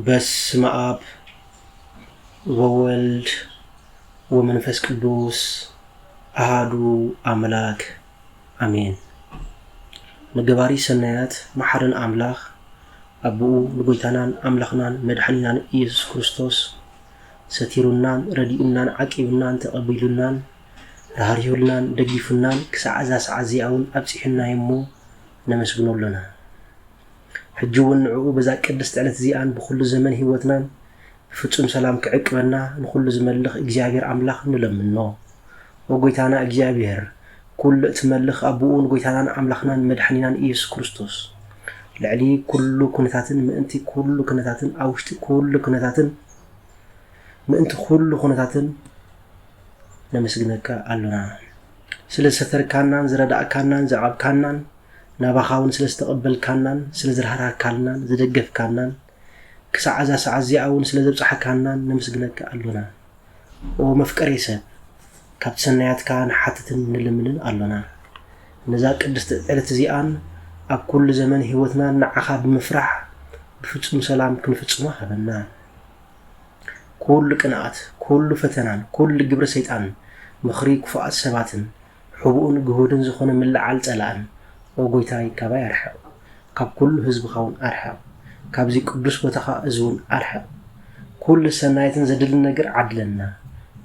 በስመ አብ ወወልድ ወመንፈስ ቅዱስ አሃዱ አምላክ አሜን። ንገባሪ ሰናያት መሓርን ኣምላኽ ኣቦኡ ንጎይታናን ኣምላኽናን መድሓኒናን ኢየሱስ ክርስቶስ ሰቲሩናን ረዲኡናን ዓቂቡናን ተቐቢሉናን ራህሪሁልናን ደጊፉናን ክሳዕ እዛ ሰዓት እዚኣ እውን ኣብጺሑና እዩ እሞ ነመስግኖ ኣሎና። ሕጂ እውን ንዕኡ በዛ ቅድስቲ ዕለት እዚኣን ብኹሉ ዘመን ህይወትናን ብፍጹም ሰላም ክዕቅበና ንኹሉ ዝመልኽ እግዚኣብሔር ኣምላኽ ንለምኖ። ኦ ጎይታና እግዚኣብሔር፣ ኩሉ እትመልኽ ኣቦኡ ንጎይታናን ኣምላኽናን መድሓኒናን ኢየሱስ ክርስቶስ፣ ልዕሊ ኩሉ ኩነታትን ምእንቲ ኩሉ ኩነታትን ኣብ ውሽጢ ኩሉ ኩነታትን ምእንቲ ኩሉ ኩነታትን ነመስግነካ ኣሎና። ስለ ዝሰተርካናን ዝረዳእካናን ዘዕቐብካናን ናባኻ እውን ስለ ዝተቐበልካናን ስለ ዝራህራህካልናን ዝደገፍካናን ክሳዕ እዛ ሰዓት እዚኣ እውን ስለ ዘብጻሕካናን ነመስግነካ ኣሎና። ኦ መፍቀሬ ሰብ፣ ካብቲ ሰናያትካ ንሓትትን ንልምንን ኣሎና። ነዛ ቅድስቲ ዕለት እዚኣን ኣብ ኩሉ ዘመን ህይወትና ንዓኻ ብምፍራሕ ብፍጹም ሰላም ክንፍጽሞ ሃበና። ኩሉ ቅንኣት፣ ኩሉ ፈተናን ኩሉ ግብረ ሰይጣን፣ ምኽሪ ክፉኣት ሰባትን ሕቡእን ግሁድን ዝኾነ ምልዓል ጸላእን፣ ኦ ጎይታይ፣ ካባይ ኣርሕቕ፣ ካብ ኩሉ ህዝብኻ እውን ኣርሕቕ፣ ካብዚ ቅዱስ ቦታኻ እዚ እውን ኣርሕቕ። ኩሉ ሰናይትን ዘድልን ነገር ዓድለና፣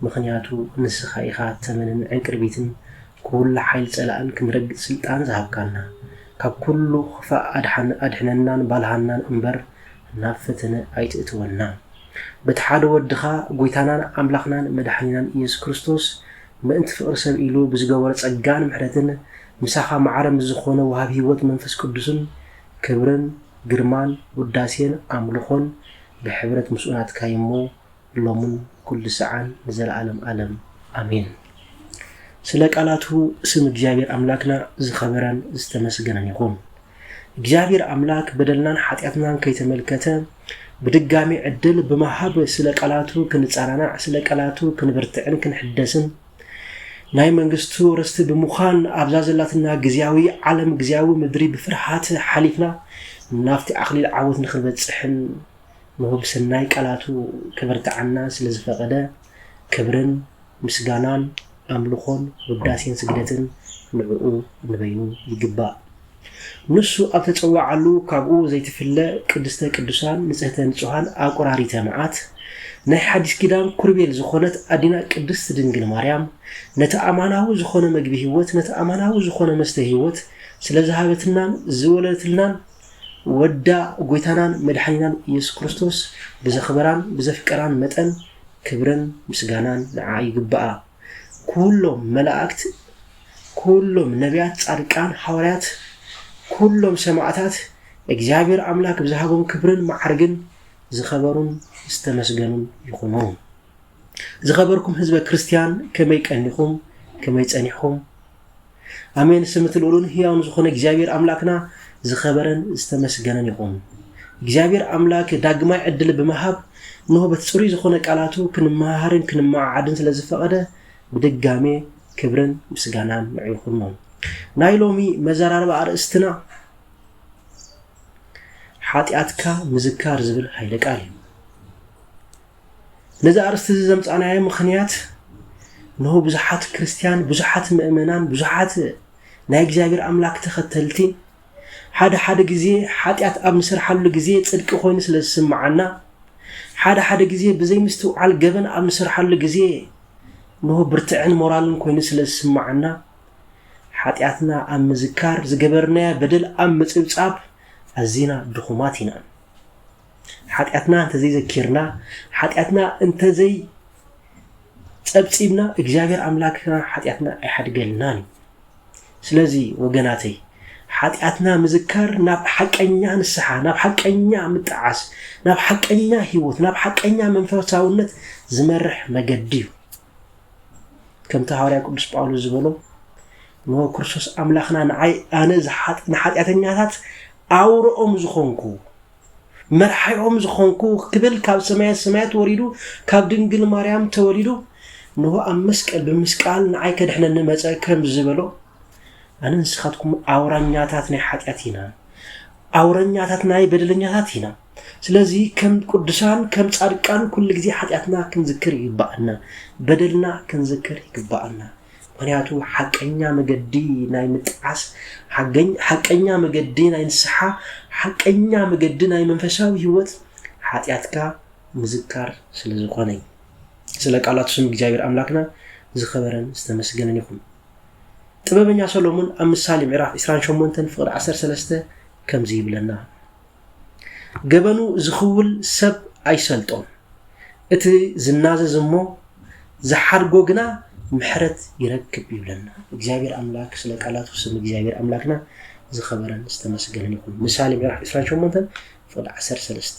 ምኽንያቱ ንስኻ ኢኻ ተመንን ዕንቅርቢትን ኩሉ ሓይሊ ጸላእን ክንረግጽ ስልጣን ዝሃብካና፣ ካብ ኩሉ ክፋእ ኣድሓን-፣ ኣድሕነናን ባልሃናን እምበር ናብ ፈተነ ኣይትእትወና። በቲ ሓደ ወድኻ ጎይታናን ኣምላኽናን መድሓኒናን ኢየሱስ ክርስቶስ ምእንቲ ፍቕሪ ሰብ ኢሉ ብዝገበሮ ጸጋን ምሕረትን ምሳኻ ማዕረ ምስ ዝኾነ ወሃቢ ህይወት መንፈስ ቅዱስን ክብርን ግርማን ውዳሴን ኣምልኾን ብሕብረት ምስኡ ናትካ እዩ እሞ ሎምን ኩሉ ሰዓን ንዘለዓለም ዓለም ኣሜን። ስለ ቃላቱ ስም እግዚኣብሔር ኣምላክና ዝኸበረን ዝተመስገነን ይኹን። እግዚኣብሔር ኣምላክ በደልናን ሓጢኣትናን ከይተመልከተ ብድጋሚ ዕድል ብምሃብ ስለ ቃላቱ ክንጸናናዕ፣ ስለ ቃላቱ ክንብርትዕን ክንሕደስን፣ ናይ መንግስቱ ርስቲ ብምዃን ኣብዛ ዘላትና ግዝያዊ ዓለም፣ ግዝያዊ ምድሪ ብፍርሃት ሓሊፍና ናብቲ ኣኽሊል ዓወት ንኽንበጽሕን ንሆ ብሰናይ ቃላቱ ከበርትዓና ስለ ዝፈቐደ ክብርን ምስጋናን ኣምልኾን ውዳሴን ስግደትን ንዕኡ ንበይኑ ይግባእ። ንሱ ኣብ ተጸዋዓሉ ካብኡ ዘይትፍለ ቅድስተ ቅዱሳን ንጽህተ ንጹሃን ኣቁራሪተ መዓት ናይ ሓዲስ ኪዳን ኩርቤል ዝኾነት ኣዲና ቅድስት ድንግል ማርያም ነቲ ኣማናዊ ዝኾነ መግቢ ህይወት፣ ነቲ ኣማናዊ ዝኾነ መስተ ህይወት ስለ ዝሃበትልናን ዝወለደትልናን ወዳ ጎይታናን መድሓኒናን ኢየሱስ ክርስቶስ ብዘኽበራን ብዘፍቀራን መጠን ክብርን ምስጋናን ንዓ ይግብኣ። ኩሎም መላእክት፣ ኩሎም ነቢያት፣ ጻድቃን፣ ሃዋርያት፣ ኩሎም ሰማዕታት እግዚኣብሔር ኣምላክ ብዝሃቦም ክብርን መዓርግን ዝኸበሩን ዝተመስገኑን ይኹኑ። ዝኸበርኩም ህዝበ ክርስትያን ከመይ ቀኒኹም? ከመይ ጸኒሕኹም? ኣሜን። ስም እቲ ልኡልን ህያውን ዝኾነ እግዚኣብሔር ኣምላክና ዝኸበረን ዝተመስገነን ይኹን። እግዚኣብሔር ኣምላክ ዳግማይ ዕድል ብምሃብ እንሆ በቲ ጽሩይ ዝኾነ ቃላቱ ክንመሃሃርን ክንመዓዓድን ስለ ዝፈቐደ ብድጋሜ ክብርን ምስጋናን ንዑ ይኹኖ። ናይ ሎሚ መዘራረቢ ኣርእስትና ሓጢኣትካ ምዝካር ዝብል ሃይለ ቃል እዩ። ነዚ ኣርእስቲ እዚ ዘምጻእናዮ ምኽንያት እንሆ ብዙሓት ክርስትያን፣ ብዙሓት ምእመናን፣ ብዙሓት ናይ እግዚኣብሔር ኣምላክ ተኸተልቲ ሓደ ሓደ ግዜ ሓጢኣት ኣብ ንሰርሓሉ ግዜ ጽድቂ ኮይኑ ስለ ዝስምዓና፣ ሓደ ሓደ ግዜ ብዘይምስትውዓል ገበን ኣብ ንሰርሓሉ ግዜ እንሆ ብርትዕን ሞራልን ኮይኑ ስለ ዝስምዓና፣ ሓጢኣትና ኣብ ምዝካር ዝገበርናዮ በደል ኣብ ምጽብጻብ ኣዚና ድኹማት ኢና። ሓጢኣትና እንተዘይዘኪርና፣ ሓጢኣትና እንተዘይ ጸብጺብና፣ እግዚኣብሔር ኣምላክና ሓጢኣትና ኣይሓድገልናን እዩ። ስለዚ ወገናተይ፣ ሓጢኣትና ምዝካር ናብ ሓቀኛ ንስሓ፣ ናብ ሓቀኛ ምጥዓስ፣ ናብ ሓቀኛ ህይወት፣ ናብ ሓቀኛ መንፈሳውነት ዝመርሕ መገዲ እዩ። ከምቲ ሃዋርያ ቅዱስ ጳውሎስ ዝበሎ፣ እንሆ ክርስቶስ ኣምላኽና ንዓይ፣ ኣነ ዝሓጥ-፣ ንሓጢኣተኛታት ኣውርኦም ዝኾንኩ፣ መርሓይኦም ዝኾንኩ ክብል ካብ ሰማያት ሰማያት ወሪዱ፣ ካብ ድንግል ማርያም ተወሊዱ፣ እንሆ ኣብ መስቀል ብምስቃል ንዓይ ከድሕነኒ መጸ ከም ዝበሎ፣ ኣነ ንስኻትኩም ኣውራኛታት ናይ ሓጢኣት ኢና። ኣውረኛታት ናይ በደለኛታት ኢና። ስለዚ ከም ቅዱሳን ከም ጻድቃን ኩሉ ግዜ ሓጢኣትና ክንዝክር ይግባኣና፣ በደልና ክንዝክር ይግባኣና። ምኽንያቱ ሓቀኛ መገዲ ናይ ምጥዓስ፣ ሓቀኛ መገዲ ናይ ንስሓ፣ ሓቀኛ መገዲ ናይ መንፈሳዊ ህይወት ሓጢኣትካ ምዝካር ስለ ዝኾነ እዩ። ስለ ቃላቱ ስም እግዚኣብሔር ኣምላክና ዝኸበረን ዝተመስገነን ይኹን። ጥበበኛ ሰሎሞን ኣብ ምሳሌ ምዕራፍ ዕስራን ሸሞንተን ፍቕዲ ዓሰርተ ሰለስተ ከምዚ ይብለና፣ ገበኑ ዝኽውል ሰብ ኣይሰልጦን፣ እቲ ዝናዘዝ እሞ ዝሓድጎ ግና ምሕረት ይረክብ ይብለና። እግዚኣብሔር ኣምላክ ስለ ቃላቱ ስም እግዚኣብሔር ኣምላክና ዝኸበረን ዝተመስገነን ይኹን። ምሳሌ ምዕራፍ ዕስራን ሸሞንተን ፍቕዲ ዓሰርተ ሰለስተ፣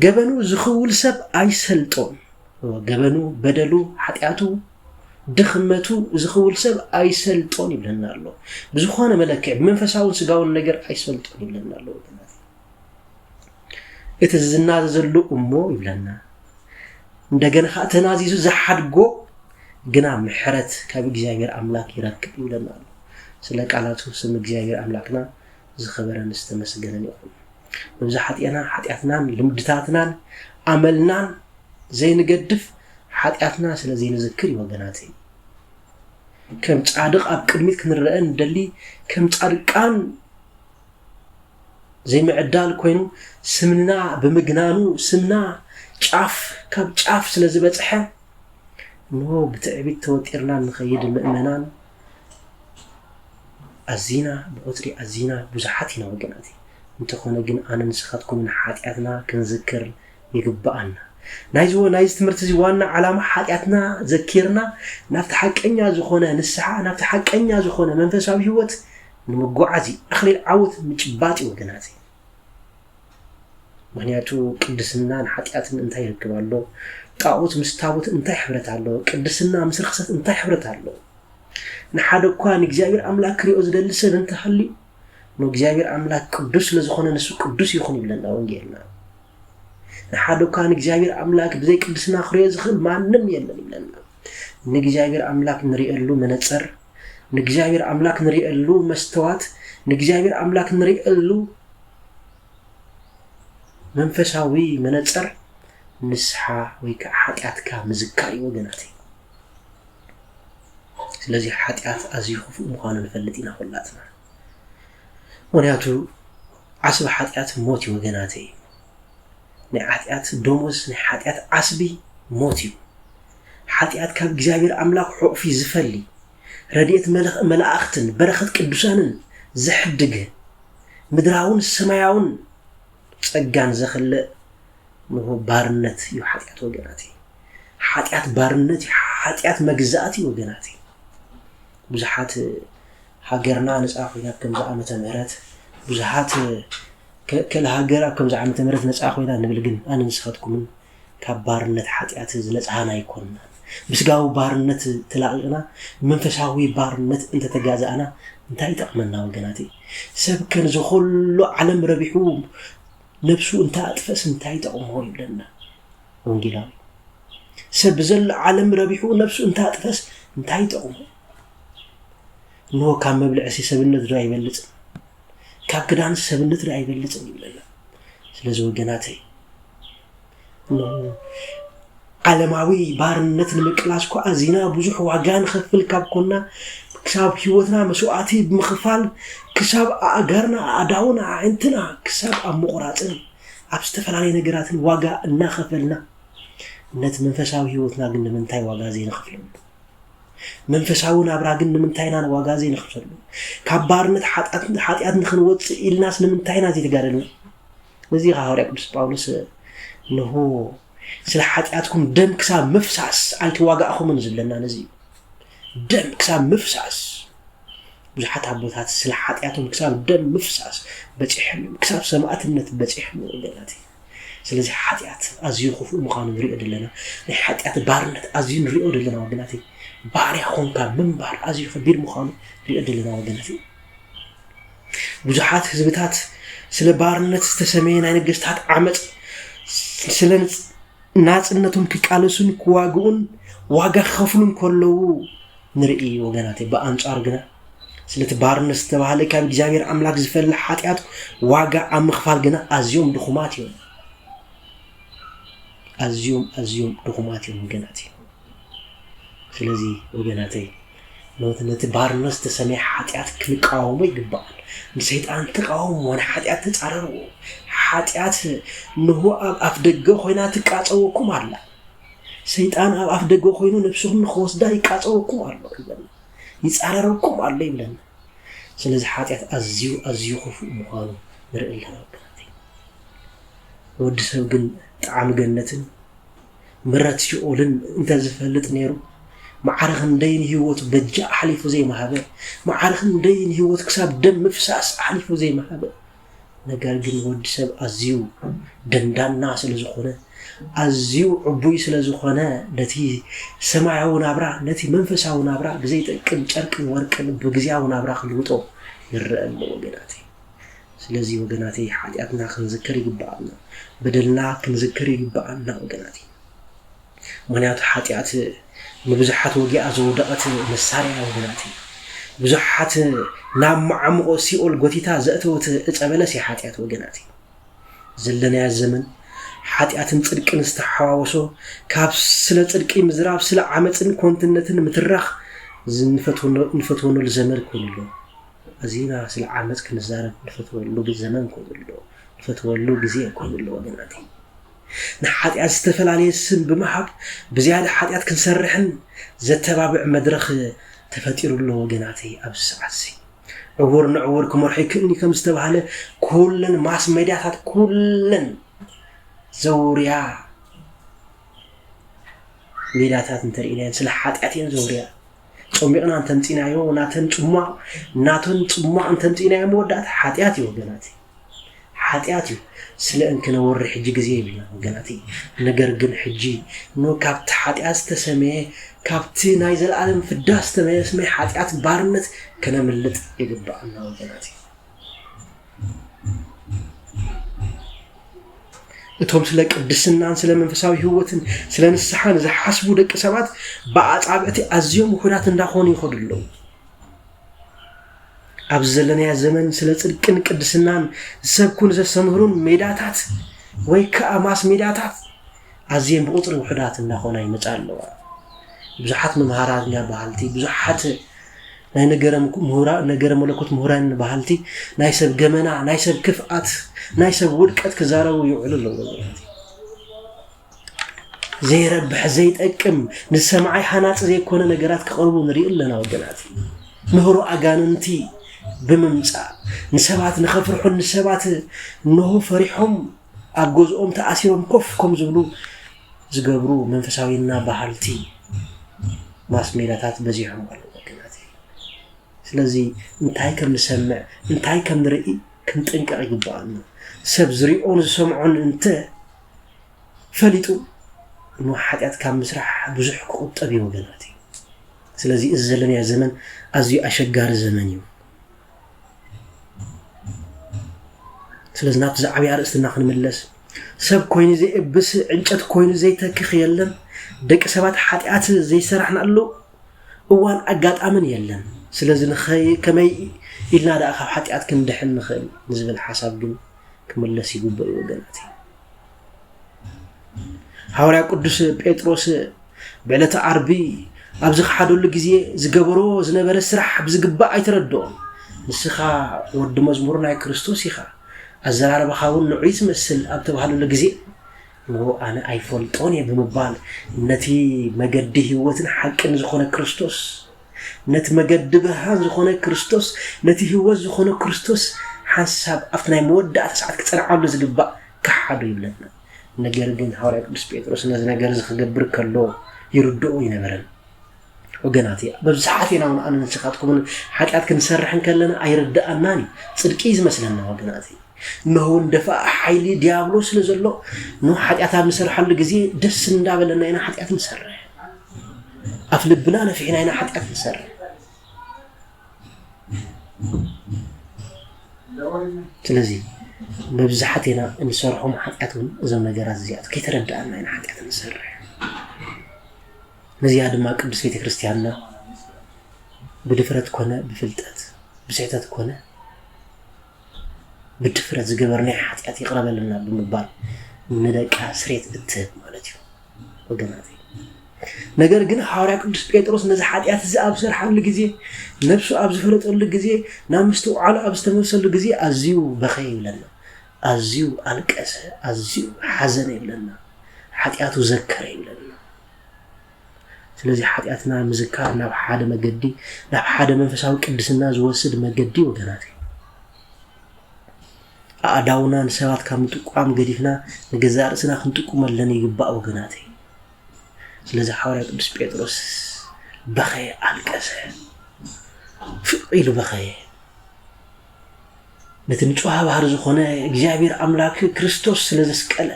ገበኑ ዝኽውል ሰብ ኣይሰልጦን። ገበኑ፣ በደሉ፣ ሓጢኣቱ፣ ድኽመቱ ዝኽውል ሰብ ኣይሰልጦን ይብለና ኣሎ። ብዝኾነ መለክዕ ብመንፈሳውን ስጋውን ነገር ኣይሰልጦን ይብለና ኣሎ ወገናት። እቲ ዝናዘዘሉ እሞ ይብለና፣ እንደገና ከዓ ተናዚዙ ዝሓድጎ ግና ምሕረት ካብ እግዚኣብሔር ኣምላክ ይረክብ ይብለና ኣሎ። ስለ ቃላቱ ስም እግዚኣብሔር ኣምላክና ዝኸበረን ዝተመስገነን ይኹን። መብዛሕትኤና ሓጢኣትናን ልምድታትናን ኣመልናን ዘይንገድፍ ሓጢኣትና ስለ ዘይንዝክር እዩ ወገናተይ። ከም ጻድቕ ኣብ ቅድሚት ክንረአ ንደሊ፣ ከም ጻድቃን ዘይምዕዳል ኮይኑ ስምና ብምግናኑ ስምና ጫፍ ካብ ጫፍ ስለ ዝበጽሐ እንሆ ብትዕቢት ተወጢርና ንኸይድ ምእመናን ኣዚና ብቁጽሪ ኣዚና ብዙሓት ኢና ወገናት። እንተኾነ ግን ኣነ ንስኻትኩምን ሓጢኣትና ክንዝክር ይግብኣና። ናይዚ ናይዚ ትምህርቲ እዚ ዋና ዓላማ ሓጢኣትና ዘኪርና ናብቲ ሓቀኛ ዝኾነ ንስሓ ናብቲ ሓቀኛ ዝኾነ መንፈሳዊ ህይወት ንምጉዓዝ እዩ። ኣኽሊል ዓወት ምጭባጥ እዩ ወገናት። ምክንያቱ ቅድስናን ሓጢኣትን እንታይ ይርክብ ኣሎ? ጣዖት ምስ ታቦት እንታይ ሕብረት ኣሎ? ቅድስና ምስ ርክሰት እንታይ ሕብረት ኣሎ? ንሓደ እኳ ንእግዚኣብሔር ኣምላክ ክሪኦ ዝደሊ ሰብ እንተሃልዩ ንእግዚኣብሔር ኣምላክ ቅዱስ ስለዝኾነ ንሱ ቅዱስ ይኹን ይብለና ወንጌልና። ንሓደ እኳ ንእግዚኣብሔር ኣምላክ ብዘይ ቅድስና ክሪኦ ዝኽእል ማንም የለን ይብለና። ንእግዚኣብሔር ኣምላክ ንሪኤሉ መነፀር፣ ንእግዚኣብሔር ኣምላክ ንሪኤሉ መስተዋት፣ ንእግዚኣብሔር ኣምላክ ንሪኤሉ መንፈሳዊ መነፀር ንስሓ ወይ ከዓ ሓጢኣትካ ምዝካር እዩ ወገናተይ። ስለዚ ሓጢኣት ኣዝዩ ክፉእ ምዃኑ ንፈልጥ ኢና ኩላትና። ምክንያቱ ዓስቢ ሓጢኣት ሞት እዩ ወገናተይ። ናይ ሓጢኣት ደሞዝ ናይ ሓጢኣት ዓስቢ ሞት እዩ። ሓጢኣት ካብ እግዚኣብሔር ኣምላኽ ሑቕፊ ዝፈሊ ረድኤት መለኣኽትን በረኸት ቅዱሳንን ዘሕድግ ምድራውን ሰማያውን ጸጋን ዘኽልእ ንሆ ባርነት እዩ ሓጢኣት ወገናት። ሓጢኣት ባርነት እዩ። ሓጢኣት መግዛእቲ እዩ ወገናት። ብዙሓት ሃገርና ነፃ ኮይና ኣብ ከምዚ ዓመተ ምህረት ብዙሓት ከለ ሃገር ኣብ ከምዚ ዓመተ ምህረት ነፃ ኮይና ንብል፣ ግን ኣነ ንስኻትኩምን ካብ ባርነት ሓጢኣት ዝነፃሃና ኣይኮንና። ብስጋዊ ባርነት ተላቒቕና መንፈሳዊ ባርነት እንተተጋዛእና እንታይ ይጠቕመና ወገናት? ሰብ ከን ዝኮሎ ዓለም ረቢሑ ነብሱ እንተ ኣጥፈስ እንታይ ይጠቕሞ ይብለና ወንጌላዊ። ሰብ ብዘሎ ዓለም ረቢሑ ነብሱ እንተ ኣጥፈስ እንታይ ይጠቕሞ? እንሆ ካብ መብልዕሲ ሰብነት ዶ ኣይበልጽን? ካብ ክዳን ሰብነት ዶ ኣይበልጽን ይብለና። ስለዚ ወገናተይ ዓለማዊ ባርነት ንምቅላስ እኳ ኣዚና ብዙሕ ዋጋ ንኸፍል ካብ ኮና፣ ክሳብ ህይወትና መስዋዕቲ ብምኽፋል፣ ክሳብ ኣእጋርና፣ ኣእዳውና፣ ኣዕንትና ክሳብ ኣብ ምቑራፅን ኣብ ዝተፈላለዩ ነገራትን ዋጋ እናኸፈልና፣ ነቲ መንፈሳዊ ህይወትና ግን ንምንታይ ዋጋ ዘይንኸፍለሉ? መንፈሳዊ ናብራ ግን ንምንታይ ኢና ዋጋ ዘይንኸፍለሉ? ካብ ባርነት ሓጢኣት ንኽንወፅእ ኢልናስ ንምንታይ ኢና ዘይተጋደልና? እዚ ኸዓ ሃዋርያ ቅዱስ ጳውሎስ እንሆ ስለ ሓጢኣትኩም ደም ክሳብ ምፍሳስ ኣይተዋጋእኹምን ዝብለና ነዚ እዩ። ደም ክሳብ ምፍሳስ ብዙሓት ኣቦታት ስለ ሓጢኣቶም ክሳብ ደም ምፍሳስ በፂሖም እዮም፣ ክሳብ ሰማእትነት በፂሖም እዮም ወገናት። ስለዚ ሓጢኣት ኣዝዩ ክፉእ ምዃኑ ንሪኦ ዘለና፣ ናይ ሓጢኣት ባርነት ኣዝዩ ንሪኦ ዘለና ወገናት። ባርያ ኾንካ ምንባር ኣዝዩ ከቢድ ምዃኑ ንሪኦ ዘለና ወገናት። ብዙሓት ህዝብታት ስለ ባርነት ዝተሰመየ ናይ ነገስታት ዓመፅ ስለ ናፅነቶም ክቃለሱን ክዋግኡን ዋጋ ክኸፍሉን ከለዉ ንርኢ ወገናተይ። ብኣንጻሩ ግና ስለቲ ባርነት ዝተባህለ ካብ እግዚኣብሔር ኣምላክ ዝፈሊ ሓጢኣት ዋጋ ኣብ ምኽፋል ግና ኣዝዮም ድኹማት እዮም። ኣዝዮም ኣዝዮም ድኹማት እዮም ወገናት እዮም። ስለዚ ወገናተይ፣ ነቲ ነቲ ባርነት ዝተሰመየ ሓጢኣት ክንቃወሞ ይግባእ። ንሰይጣን ተቃወምዎ፣ ንሓጢኣት ተጻረርዎ። ሓጢኣት ንሆ ኣብ ኣፍ ደገ ኮይና ትቃጸወኩም ኣላ። ሰይጣን ኣብ ኣፍ ደገ ኮይኑ ነብስኹም ንኽወስዳ ይቃጸወኩም ኣሎ ይብለና፣ ይጻረረኩም ኣሎ ይብለና። ስለዚ ሓጢኣት ኣዝዩ ኣዝዩ ክፉእ ምዃኑ ንርኢ ኣለና ወገናተይ። ወዲ ሰብ ግን ጣዕሚ ገነትን ምረት ሽኦልን እንተዝፈልጥ ነይሩ፣ መዓረ ክንደይ ንህይወቱ በጃ ኣሕሊፉ ዘይምሃበ፣ መዓረ ክንደይ ንህይወቱ ክሳብ ደም ምፍሳስ ኣሕሊፉ ዘይምሃበ። ነገር ግን ወዲ ሰብ ኣዝዩ ደንዳና ስለ ዝኾነ፣ ኣዝዩ ዕቡይ ስለ ዝኾነ፣ ነቲ ሰማያዊ ናብራ፣ ነቲ መንፈሳዊ ናብራ ብዘይጠቅም ጨርቅን ወርቅን ብግዝያዊ ናብራ ክልውጦ ይረአ ኣሎ ወገናተይ። ስለዚ ወገናተይ፣ ሓጢኣትና ክንዝክር ይግብኣና፣ በደልና ክንዝክር ይግብኣና ወገናተይ። ምኽንያቱ ሓጢኣት ንብዙሓት ወጊኣ ዘውደቐት መሳርያ እያ ወገናተይ። ብዙሓት ናብ መዓሙቖ ሲኦል ጎቲታ ዘእተወት ዕጸ በለስ እያ ሓጢኣት ወገናተይ። ዘለናዮ ዘመን ሓጢኣትን ጽድቅን ዝተሓዋወሶ፣ ካብ ስለ ጽድቂ ምዝራብ፣ ስለ ዓመጽን ኮንትነትን ምትራኽ ዝንፈትወኖ-፣ ንፈትወኖሉ ዘመን ኮይኑ ኣሎ። ኣዚና ስለ ዓመጽ ክንዛረብ ንፈትወሉ ዘመን ኮይኑ ኣሎ። ንፈትወሉ ግዜ ኮይኑ ኣሎ ወገናተይ። ንሓጢኣት ዝተፈላለየ ስም ብምሃብ ብዝያዳ ሓጢኣት ክንሰርሕን ዘተባብዕ መድረኽ ተፈጢሩ ኣሎ ወገናተይ። ኣብዚ ሰዓትሲ ዕውር ንዕውር ክመርሖ ይክእልኒ ከም ዝተባህለ ኩለን ማስ ሜድያታት ኩለን ዘውርያ ሜዳታት እንተርኢናየን ስለ ሓጢኣት እየን ዘውርያ። ጾሚቕና እንተምጺናዮ ናተን ጽሟቕ፣ ናተን ጽሟቕ እንተምጺናዮ መወዳእታ ሓጢኣት እዩ ወገናተይ። ሓጢኣት እዩ። ስለ እንክነወሪ ሕጂ ግዜ የብልና ወገናተይ። ነገር ግን ሕጂ ኖ ካብቲ ሓጢኣት ዝተሰመየ፣ ካብቲ ናይ ዘለኣለም ፍዳ ዝተሰመየ ሓጢኣት ባርነት ከነምልጥ ይግባኣና ወገናተይ። እቶም ስለ ቅድስናን ስለ መንፈሳዊ ህይወትን ስለ ንስሓን ዝሓስቡ ደቂ ሰባት ብኣጻብዕቲ ኣዝዮም ውሑዳት እንዳኾኑ ይኸዱ ኣለዉ። ኣብዚ ዘለናዮ ዘመን ስለ ጽድቅን ቅድስናን ዝሰብኩን ዘስተምህሩን ሜዳታት ወይ ከኣ ማስ ሜዳታት ኣዝየን ብቑጽሪ ውሑዳት እንዳኾና ይመጻ ኣለዋ። ብዙሓት መምሃራኛ በሃልቲ፣ ብዙሓት ናይ ነገረ ምኩ-፣ ምሁራ-፣ ነገረ መለኮት ምሁራን በሃልቲ፣ ናይ ሰብ ገመና፣ ናይ ሰብ ክፍኣት፣ ናይ ሰብ ውድቀት ክዛረቡ ይውዕሉ ኣለዉ ወገናት። ዘይረብሕ፣ ዘይጠቅም፣ ንሰማዓይ ሃናጺ ዘይኮነ ነገራት ክቐርቡ ንርኢ ኣለና ወገናት። ምህሮ ኣጋንንቲ ብምምጻእ፣ ንሰባት ንኸፍርሑን ንሰባት እንሆ ፈሪሖም ኣብ ገዝኦም ተኣሲሮም ኮፍ ከም ዝብሉ ዝገብሩ መንፈሳዊና በሃልቲ ማስ ሜዳታት በዚሖም ኣለዉ ወገናት። ስለዚ እንታይ ከም ንሰምዕ፣ እንታይ ከም ንርኢ ክንጥንቀቕ ይግባኣና። ሰብ ዝሪኦን ዝሰምዖን እንተ ፈሊጡ፣ ንሓጢኣት ካብ ምስራሕ ብዙሕ ክቑጠብ እዩ ወገናት። ስለዚ እዚ ዘለናዮ ዘመን ኣዝዩ ኣሸጋሪ ዘመን እዩ። ስለዚ ናብቲ ዝዓብየ ኣርእስትና ክንምለስ፣ ሰብ ኮይኑ ዘይእብስ፣ ዕንጨት ኮይኑ ዘይተክኽ የለን። ደቂ ሰባት ሓጢኣት ዘይሰራሕናሉ እዋን ኣጋጣምን የለን። ስለዚ ንኸይ-፣ ከመይ ኢልና ደኣ ካብ ሓጢኣት ክንድሕን ንኽእል ንዝብል ሓሳብ ግን ክምለስ ይግበእ እዩ ወገናት። ሃዋርያ ቅዱስ ጴጥሮስ ብዕለተ ዓርቢ ኣብ ዝኸሓደሉ ግዜ ዝገበሮ ዝነበረ ስራሕ ብዝግባእ ኣይተረድኦን። "ንስኻ ወዲ መዝሙር ናይ ክርስቶስ ኢኻ፣ ኣዘራርባኻ እውን ንዑይ ትመስል" ኣብ ተባህለሉ ግዜ፣ "እሞ ኣነ ኣይፈልጦን እየ" ብምባል ነቲ መገዲ ህይወትን ሓቅን ዝኾነ ክርስቶስ፣ ነቲ መገዲ ብርሃን ዝኾነ ክርስቶስ፣ ነቲ ህይወት ዝኾነ ክርስቶስ ሓንሳብ ኣብቲ ናይ መወዳእታ ሰዓት ክጸንዓሉ ዝግባእ ከሓዶ ይብለና። ነገር ግን ሃዋርያ ቅዱስ ጴጥሮስ ነዚ ነገር እዚ ክገብር ከሎ ይርድኦ ኣይነበረን። ወገናት፣ መብዛሕቴና እውን ኣነ ንስኻትኩምን ሓጢኣት ክንሰርሕ እንከለና ኣይርድኣናን እዩ። ጽድቂ እዩ ዝመስለና ወገናት። እነሆ እውን ደፋእ ሓይሊ ዲያብሎስ ስለ ዘሎ፣ እነሆ ሓጢኣት ኣብ ንሰርሓሉ ግዜ ደስ እንዳበለና ኢና ሓጢኣት ንሰርሕ። ኣፍ ልብና ነፊሕና ኢና ሓጢኣት ንሰርሕ። ስለዚ መብዛሕቴና እንሰርሖም ሓጢኣት እውን እዞም ነገራት እዚኣት ከይተረድኣና ኢና ሓጢኣት ንሰርሕ። ነዚኣ ድማ ቅዱስ ቤተ ክርስቲያንና ብድፍረት ኮነ ብፍልጠት ብስሕተት ኮነ ብድፍረት ዝገበርናዮ ሓጢኣት ይቕረ በለና ብምባል ንደቃ ስሬት እትህብ ማለት እዩ ወገናተይ። ነገር ግን ሃዋርያ ቅዱስ ጴጥሮስ ነዚ ሓጢኣት እዚ ኣብ ዝሰርሓሉ ግዜ፣ ነብሱ ኣብ ዝፈለጠሉ ግዜ፣ ናብ ምስትውዓሉ ኣብ ዝተመልሰሉ ግዜ ኣዝዩ በኸየ ይብለና። ኣዝዩ ኣልቀሰ፣ ኣዝዩ ሓዘነ ይብለና። ሓጢኣቱ ዘከረ ይብለና። ስለዚ ሓጢኣትና ምዝካር ናብ ሓደ መገዲ፣ ናብ ሓደ መንፈሳዊ ቅድስና ዝወስድ መገዲ ወገናተይ። ኣእዳውና ንሰባት ካብ ምጥቋም ገዲፍና ንገዛእ ርእስና ክንጥቁመለን ይግባእ ወገናተይ። ስለዚ ሓዋርያ ቅዱስ ጴጥሮስ በኸየ፣ ኣልቀሰ፣ ፍቕ ኢሉ በኸየ። ነቲ ንጹሃ ባህሪ ዝኾነ እግዚኣብሔር ኣምላክ ክርስቶስ ስለ ዘስቀለ፣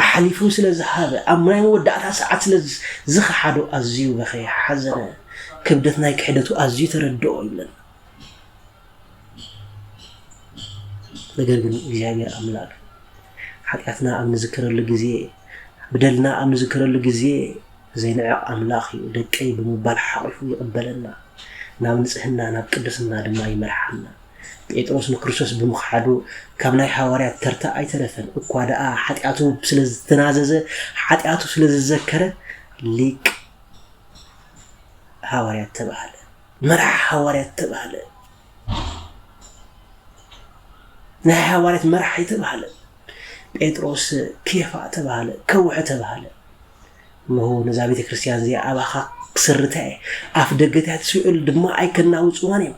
ኣሕሊፉ ስለ ዝሃበ፣ ኣብ ናይ መወዳእታ ሰዓት ስለ ዝኸሓዶ ኣዝዩ በኸየ፣ ሓዘነ። ክብደት ናይ ክሕደቱ ኣዝዩ ተረድኦ ይብለና። ነገር ግን እግዚኣብሔር ኣምላክ ሓጢኣትና ኣብ ንዝክረሉ ግዜ፣ በደልና ኣብ ንዝክረሉ ግዜ ዘይንዕቕ ኣምላኽ እዩ። ደቀይ ብምባል ሓቒፉ ይቕበለና፣ ናብ ንጽህና ናብ ቅድስና ድማ ይመርሓና። ጴጥሮስ ንክርስቶስ ብምኽሓዱ ካብ ናይ ሃዋርያት ተርታ ኣይተረፈን። እኳ ደኣ ሓጢኣቱ ስለ ዝተናዘዘ፣ ሓጢኣቱ ስለ ዝዘከረ ሊቅ ሃዋርያት ተባህለ፣ መራሕ ሃዋርያት ተባህለ። ናይ ሃዋርያት መራሕ ኣይተባህለ። ጴጥሮስ ኬፋ ተባህለ፣ ከውሒ ተባህለ። እንሆ ነዛ ቤተ ክርስቲያን እዚኣ ኣባኻ ክስርታ እየ፣ ኣፍ ደገታት ሲኦል ድማ ኣይከናውፅዋን እዮም።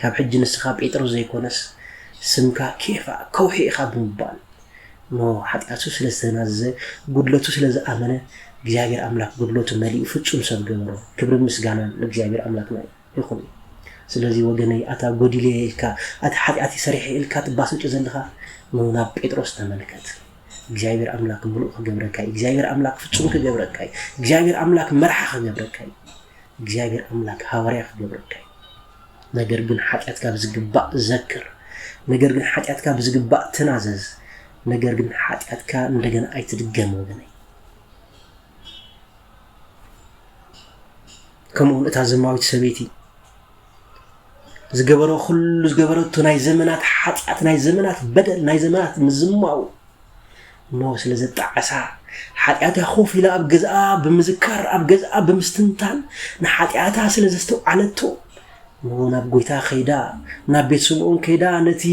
ካብ ሕጂ ንስኻ ጴጥሮስ ዘይኮነስ ስምካ ኬፋ፣ ከውሒ ኢኻ ብምባል፣ እንሆ ሓጢኣቱ ስለ ዝተናዘዘ፣ ጉድለቱ ስለ ዝኣመነ፣ እግዚኣብሔር ኣምላክ ጉድለቱ መሊኡ ፍጹም ሰብ ገበሮ። ክብርን ምስጋናን ንእግዚኣብሔር ኣምላክና ይኹን። ስለዚ ወገነይ፣ ኣታ ጎዲለ ኢልካ፣ ኣታ ሓጢኣት ሰሪሐ ኢልካ ትባሰጭ ዘለኻ፣ ኑ ናብ ጴጥሮስ ተመልከት። እግዚኣብሔር ኣምላክ ምሉእ ክገብረካ እዩ። እግዚኣብሔር ኣምላክ ፍጹም ክገብረካ እዩ። እግዚኣብሔር ኣምላክ መርሓ ክገብረካ እዩ። እግዚኣብሔር ኣምላክ ሃዋርያ ክገብረካ እዩ። ነገር ግን ሓጢኣትካ ብዝግባእ ዘክር። ነገር ግን ሓጢኣትካ ብዝግባእ ተናዘዝ። ነገር ግን ሓጢኣትካ እንደገና ኣይትድገም ወገነይ። ከምኡውን እታ ዘማዊት ሰበይቲ ዝገበሮ ኩሉ፣ ዝገበረቶ ናይ ዘመናት ሓጢኣት፣ ናይ ዘመናት በደል፣ ናይ ዘመናት ምዝማው፣ እነሆ ስለ ዘጣዓሳ፣ ሓጢኣታ ኮፍ ኢላ ኣብ ገዝኣ ብምዝካር፣ ኣብ ገዝኣ ብምስትንታን፣ ንሓጢኣታ ስለ ዘስተውዓለቶ፣ እነሆ ናብ ጎይታ ከይዳ፣ ናብ ቤት ስምዖን ከይዳ፣ ነቲ